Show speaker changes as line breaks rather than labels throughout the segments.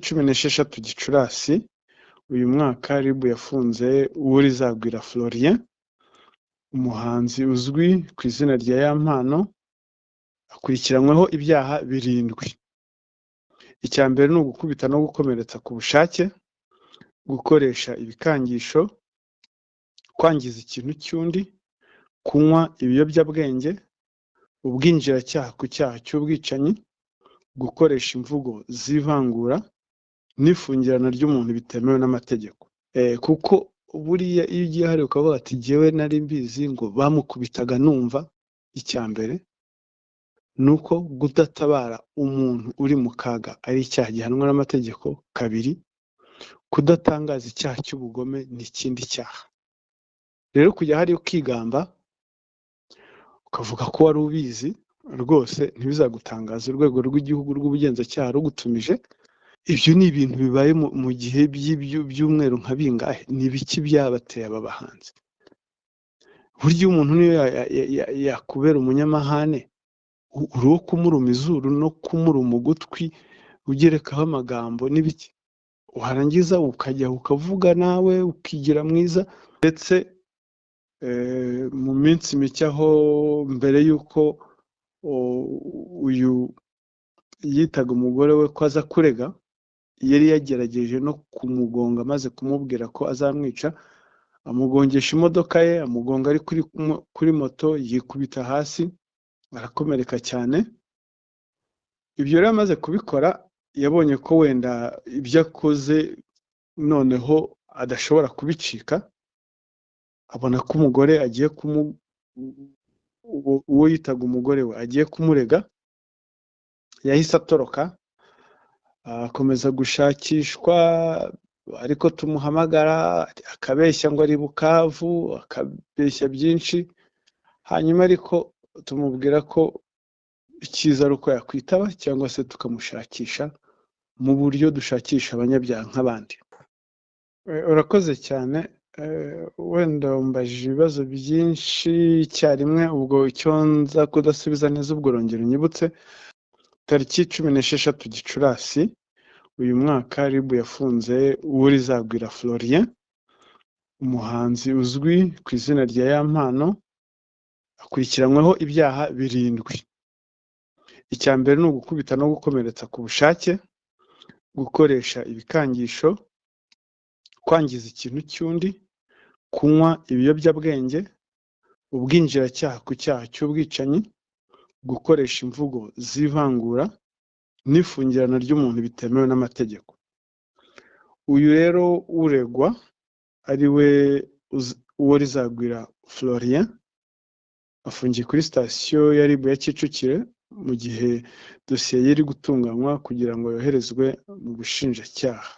16 Gicurasi uyu mwaka, RIB yafunze Uworizagwira Florien, umuhanzi uzwi ku izina rya Yampano, akurikiranyweho ibyaha birindwi. Icya mbere ni ugukubita no gukomeretsa ku bushake, gukoresha ibikangisho, kwangiza ikintu cy'undi, kunywa ibiyobyabwenge, ubwinjiracyaha ku cyaha cy'ubwicanyi, gukoresha imvugo z'ivangura n'ifungirana ry'umuntu bitemewe n'amategeko. Kuko buriya iyo ugiye hariya ukavuga ati jyewe nari mbizi ngo bamukubitaga numva, icya mbere ni uko kudatabara umuntu uri mu kaga ari icyaha gihanwa n'amategeko. Kabiri, kudatangaza icyaha cy'ubugome ni ikindi cyaha. Rero kujya hariya ukigamba ukavuga ko wari ubizi rwose, ntibizagutangaza urwego rw'igihugu rw'ubugenzacyaha rugutumije. Ibyo ni ibintu bibaye mu gihe by'umweru nka bingahe? Ni ibiki byabateye aba bahanzi? Burya umuntu niyo yakubera umunyamahane, uri uwo kumuruma izuru no kumuruma ugutwi, ugerekaho amagambo n'ibiki, warangiza ukajya ukavuga nawe ukigira mwiza. Ndetse mu minsi mike aho mbere y'uko uyu yitaga umugore we ko aza kurega, yari yagerageje no kumugonga amaze kumubwira ko azamwica, amugongesha imodoka ye, amugonga ari kuri moto, yikubita hasi arakomereka cyane. Ibyo rero amaze kubikora, yabonye ko wenda ibyo akoze noneho adashobora kubicika, abona ko umugore agiye kumu uwo yitaga umugore we agiye kumurega, yahise atoroka, akomeza gushakishwa, ariko tumuhamagara akabeshya ngo ari Bukavu, akabeshya byinshi. Hanyuma ariko tumubwira ko icyiza ari uko yakwitaba cyangwa se tukamushakisha mu buryo dushakisha abanyabyaha nk'abandi. Urakoze cyane. Wenda umbajije ibibazo byinshi icyarimwe, ubwo icyo nza kudasubiza neza ubwo urongera unyibutse. Tariki 16 Gicurasi uyu mwaka, RIB yafunze Uworizagwira Florien, umuhanzi uzwi ku izina rya Yampano, akurikiranyweho ibyaha birindwi. Icya mbere ni ugukubita no gukomeretsa ku bushake, gukoresha ibikangisho, kwangiza ikintu cy'undi, kunywa ibiyobyabwenge, ubwinjiracyaha ku cyaha cy'ubwicanyi, gukoresha imvugo z'ivangura n'ifungirana ry'umuntu bitemewe n'amategeko. Uyu rero uregwa ari we Uworizagwira Florien afungiye kuri sitasiyo ya RIB ya Kicukiro mu gihe dosiye ye iri gutunganywa kugira ngo yoherezwe mu bushinjacyaha.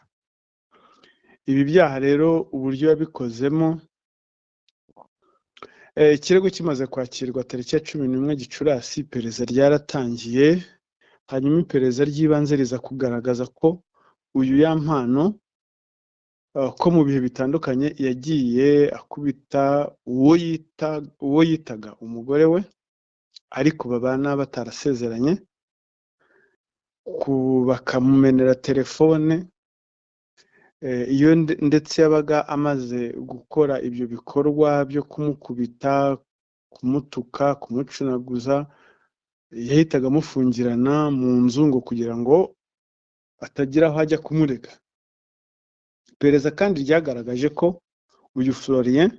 Ibi byaha rero uburyo yabikozemo, ikirego kimaze kwakirwa tariki ya 11 Gicurasi, iperereza ryaratangiye, hanyuma iperereza ry'ibanze riza kugaragaza ko uyu Yampano ko mu bihe bitandukanye yagiye akubita uwo yitaga umugore we ariko babana batarasezeranye, bakamumenera telefone. Iyo ndetse yabaga amaze gukora ibyo bikorwa byo kumukubita, kumutuka, kumucunaguza, yahitaga amufungirana mu nzu ngo kugira ngo atagira aho ajya kumurega. Iperereza kandi ryagaragaje ko uyu Florien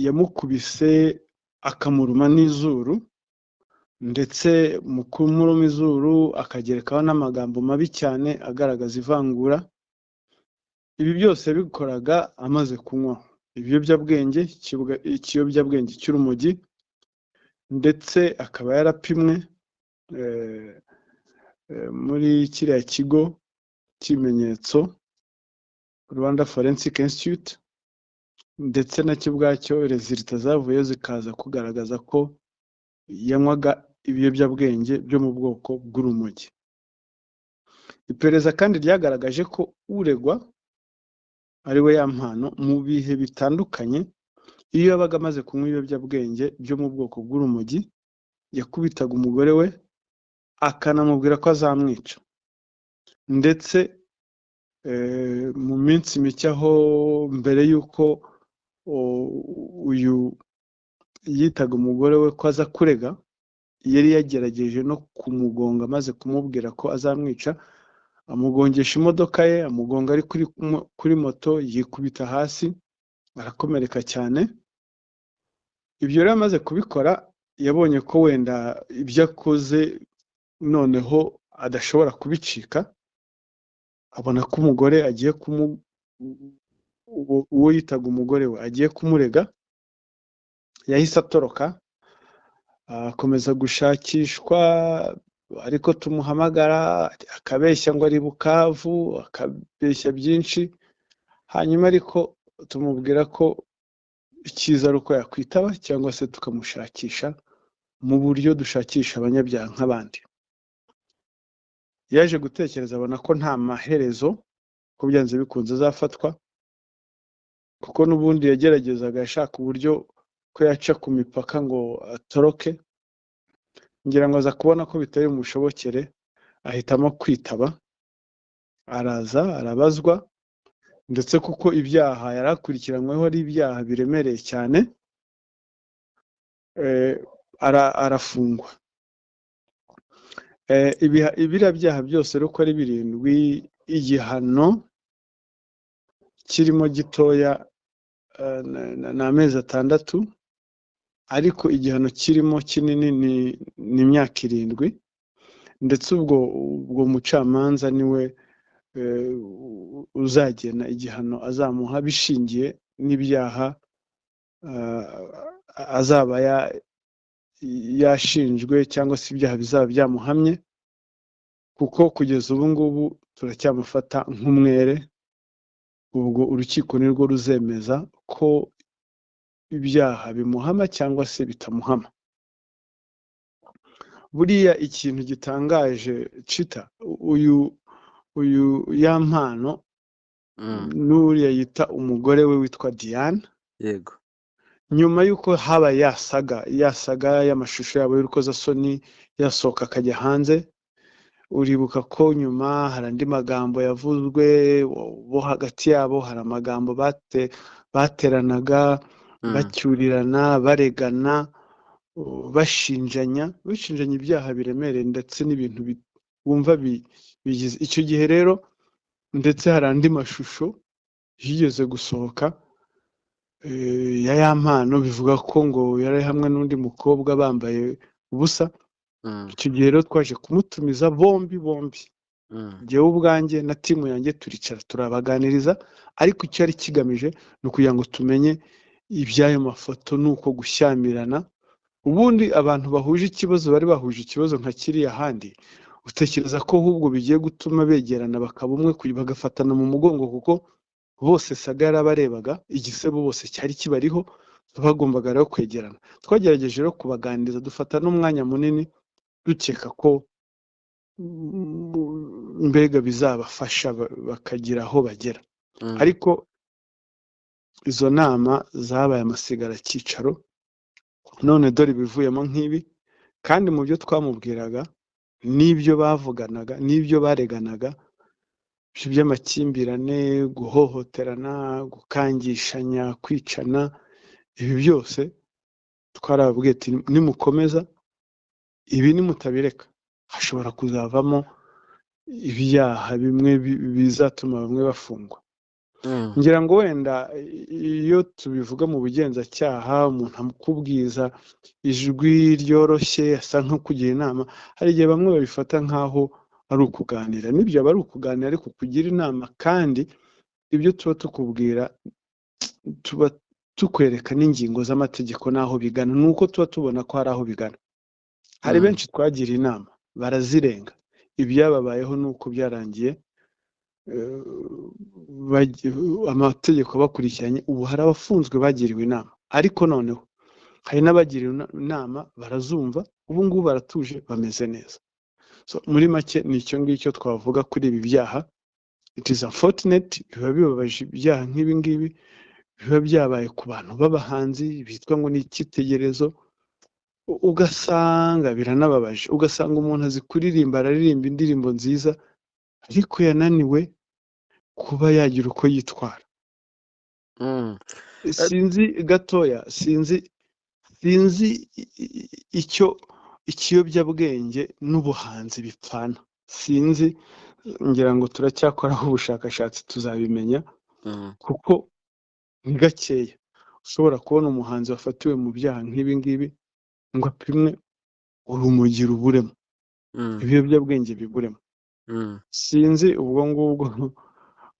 yamukubise akamuruma n'izuru, ndetse mu kumuruma izuru akagerekaho n'amagambo mabi cyane agaragaza ivangura. Ibi byose yabikoraga amaze kunywa ibiyobyabwenge, ikiyobyabwenge cy'urumogi, ndetse akaba yarapimwe muri kiriya kigo cy'ibimenyetso Rwanda Forensic Institute, ndetse nacyo ubwacyo résultats zavuyeyo zikaza kugaragaza ko yanywaga ibiyobyabwenge byo mu bwoko bw'urumogi. Iperereza kandi ryagaragaje ko uregwa ari we Yampano mu bihe bitandukanye, iyo yabaga amaze kunywa ibiyobyabwenge byo mu bwoko bw'urumogi, yakubitaga umugore we akanamubwira ko azamwica. Ndetse mu minsi mike aho mbere y'uko uyu yitaga umugore we ko aza kurega, yari yagerageje no kumugonga amaze kumubwira ko azamwica, amugongesha imodoka ye, amugonga ari kuri moto, yikubita hasi arakomereka cyane. Ibyo rero amaze kubikora yabonye ko wenda ibyo akoze noneho adashobora kubicika, abona ko umugore agiye uwo yitaga umugore we agiye kumurega, yahise atoroka akomeza gushakishwa, ariko tumuhamagara akabeshya ngo ari Bukavu, akabeshya byinshi, hanyuma ariko tumubwira ko icyiza ari uko yakwitaba cyangwa se tukamushakisha mu buryo dushakisha abanyabyaha nk'abandi. Yaje gutekereza abona ko nta maherezo, ko byanze bikunze azafatwa, kuko n'ubundi yageragezaga ashaka uburyo ko yaca ku mipaka ngo atoroke, ngira ngo aza kubona ko bitari bumushobokere, ahitamo kwitaba, araza arabazwa, ndetse kuko ibyaha yari akurikiranyweho ari ibyaha biremereye cyane, arafungwa. Biriya byaha byose uko ari birindwi, igihano kirimo gitoya ni amezi 6, ariko igihano kirimo kinini ni imyaka 7, ndetse ubwo mucamanza niwe uzagena igihano azamuha bishingiye n'ibyaha azaba yashinjwe cyangwa se ibyaha bizaba byamuhamye, kuko kugeza ubu ngubu turacyamufata nk'umwere. Ubwo urukiko nirwo ruzemeza ko ibyaha bimuhama cyangwa se bitamuhama. Buriya ikintu gitangaje Cita, uyu Yampano n'uriya yita umugore we witwa Diane, nyuma y'uko habaye yasaga y'amashusho yabo y'urukozasoni yasohoka akajya hanze, uribuka ko nyuma hari andi magambo yavuzwe bo hagati yabo, hari amagambo bateranaga, bacyurirana, baregana, bashinjanya ibyaha biremereye ndetse n'ibintu wumva bigize. Icyo gihe rero ndetse hari andi mashusho yigeze gusohoka ya Yampano, bivuga ko ngo yari hamwe n'undi mukobwa bambaye ubusa. Icyo gihe rero twaje kumutumiza bombi, njyewe ubwanjye na timu yanjye turicara turabaganiriza, ariko icyo yari kigamije ni ukugira ngo tumenye iby'ayo mafoto n'uko gushyamirana. Ubundi abantu bahuje ikibazo bari bahuje ikibazo nka kiriya handi, utekereza ko ahubwo bigiye gutuma begerana bakaba umwe, bagafatana mu mugongo, kuko bose saga yarabarebaga, igisebo bose cyari kibariho, bagombaga rero kwegerana. Twagerageje rero kubaganiriza, dufata n'umwanya munini dukeka ko mbega bizabafasha bakagira aho bagera. Ariko izo nama zabaye amasigaracyicaro, none dore ibivuyemo nk'ibi. Kandi mu byo twamubwiraga n'ibyo bavuganaga n'ibyo bareganaga, ibyo by'amakimbirane, guhohoterana, gukangishanya, kwicana, ibi byose twarababwiye ati nimukomeza ibi, nimutabireka hashobora kuzavamo ibyaha bimwe bizatuma bamwe bafungwa. Ngira ngo wenda iyo tubivuga mu bugenzacyaha, umuntu amukubwiza ijwi ryoroshye asa nk'ukugira inama, hari igihe bamwe babifata nk'aho ari ukuganira. Nibyo aba ari ukuganira, ariko kugira inama, kandi ibyo tuba tukubwira tuba tukwereka n'ingingo z'amategeko n'aho bigana, ni uko tuba tubona ko hari aho bigana. Hari benshi twagira inama barazirenga, ibyababayeho ni uko byarangiye amategeko bakurikiranye. Ubu hari abafunzwe bagiriwe inama, ariko noneho hari n'abagiriwe inama barazumva, ubu ngubu baratuje bameze neza. So, muri make ni icyo ngicyo twavuga kuri ibi byaha. It is unfortunate, biba bibabaje ibyaha nk'ibi ngibi biba byabaye ku bantu b'abahanzi bitwa ngo ni icyitegererezo, ugasanga biranababaje, ugasanga umuntu azi kuririmba, araririmba indirimbo nziza, ariko yananiwe kuba yagira uko yitwara. Sinzi gatoya, sinzi icyo ikiyobyabwenge n'ubuhanzi bipfana, sinzi, ngira ngo turacyakoraho ubushakashatsi tuzabimenya, kuko ni gakeya ushobora kubona umuhanzi wafatiwe mu byaha nk'ibi ngibi ngo apimwe urumogi ruburemo, ibiyobyabwenge biburemo. Sinzi, ubwo ngubwo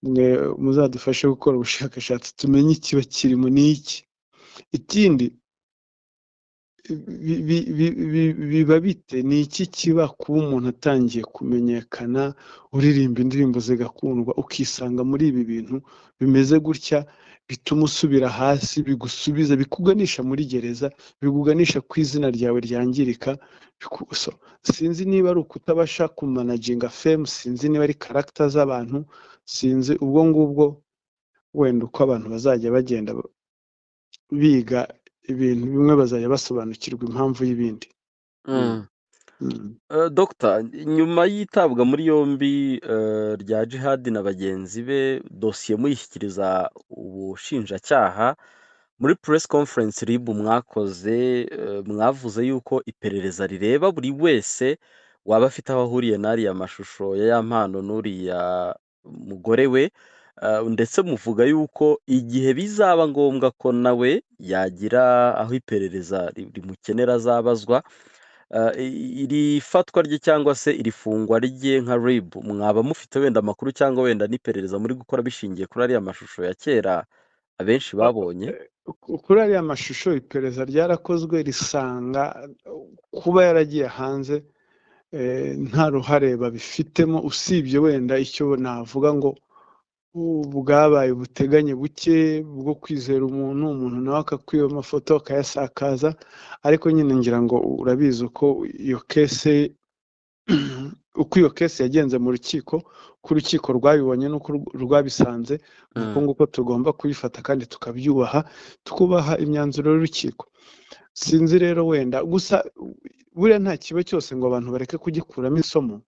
mwe muzadufashe gukora ubushakashatsi tumenye ikiba kirimo ni iki. Ikindi, biba bite, ni iki kiba kuba umuntu atangiye kumenyekana, uririmba indirimbo zigakundwa, ukisanga muri ibi bintu bimeze gutya, bituma usubira hasi, bigusubiza, bikuganisha muri gereza, bikuganisha ku izina ryawe ryangirika? So, sinzi niba ari ukutabasha kumanaginga fame, sinzi niba ari character z'abantu, sinzi. Ubwo ngubwo wenda uko abantu bazajya bagenda biga ibintu bimwe, bazajya basobanukirwa impamvu y'ibindi.
Dr, nyuma y'itabwa muri yombi rya Jihad na bagenzi be, dosiye muyishyikiriza ubushinjacyaha, muri press conference RIB mwakoze, mwavuze yuko iperereza rireba buri wese waba afite aho ahuriye n'ariya mashusho ya Yampano n'uriya mugore we, ndetse muvuga yuko igihe bizaba ngombwa ko nawe yagira aho iperereza rimukenera azabazwa. Iri fatwa rye cyangwa se iri fungwa rye, nka RIB mwaba mufite wenda amakuru cyangwa wenda n'iperereza muri gukora bishingiye kuri ariya mashusho ya kera abenshi babonye?
Kuri ariya mashusho iperereza ryarakozwe, risanga kuba yaragiye hanze nta ruhare babifitemo, usibye wenda icyo navuga ngo bwabaye ubuteganye buke bwo kwizera umuntu, umuntu nawe akakwiba amafoto akayasakaza. Ariko nyine ngira ngo urabizi uko iyo case yagenze mu rukiko, uko urukiko rwabibonye n'uko rwabisanze, uko nguko tugomba kuyifata kandi tukabyubaha, tukubaha imyanzuro y'urukiko. Sinzi rero, wenda gusa buriya nta kiba cyose ngo abantu bareke kugikuramo isomo.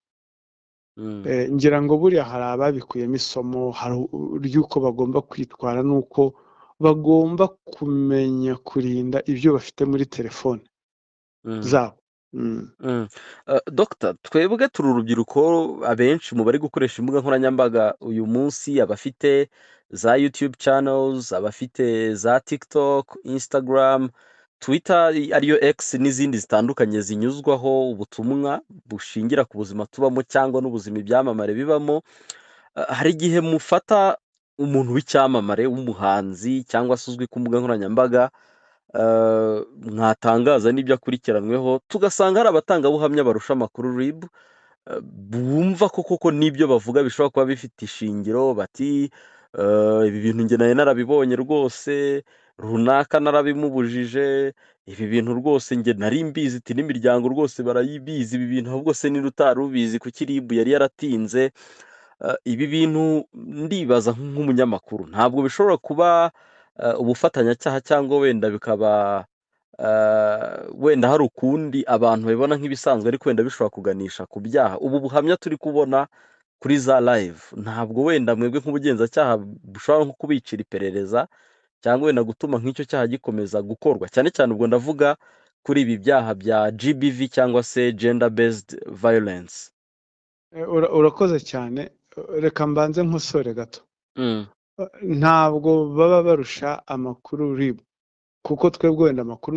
Ngira ngo buriya hari ababikuyemo isomo, hari ry'uko bagomba kwitwara n'uko bagomba kumenya kurinda ibyo bafite muri telefone zabo.
Dr, twebwe turi urubyiruko, abenshi mu bari gukoresha imbuga nkoranyambaga uyu munsi, abafite za YouTube channels, abafite za TikTok, Instagram, Twitter ariyo X n'izindi zitandukanye zinyuzwaho ubutumwa bushingira ku buzima tubamo cyangwa n'ubuzima ibyamamare bibamo. Hari igihe mufata umuntu w'icyamamare w'umuhanzi cyangwa se uzwi ku mbuga nkoranyambaga, mwatangaza n'ibyo akurikiranweho, tugasanga hari abatangabuhamya barusha amakuru RIB, bumva ko koko n'ibyo bavuga bishobora kuba bifite ishingiro, bati "Ibi bintu njye nari narabibonye rwose, runaka narabimubujije, ibi bintu rwose njye nari mbizi," iti n'imiryango rwose barabizi ibi bintu, ahubwo se niba utari ubizi kuki RIB yari yaratinze? Ibi bintu ndibaza nk'umunyamakuru, ntabwo bishobora kuba ubufatanyacyaha cyangwa wenda bikaba wenda hari ukundi abantu babibona nk'ibisanzwe, ariko wenda bishobora kuganisha ku byaha? Ubu buhamya turi kubona kuri za live, ntabwo wenda mwebwe nk'ubugenzacyaha bushobora nko kubicira iperereza cyangwa wenda gutuma nk'icyo cyaha gikomeza gukorwa, cyane cyane ubwo ndavuga kuri ibi byaha bya GBV cyangwa se gender based violence?
Urakoze cyane. Reka mbanze nkosore gato. Ntabwo baba barusha amakuru RIB, kuko twebwe wenda amakuru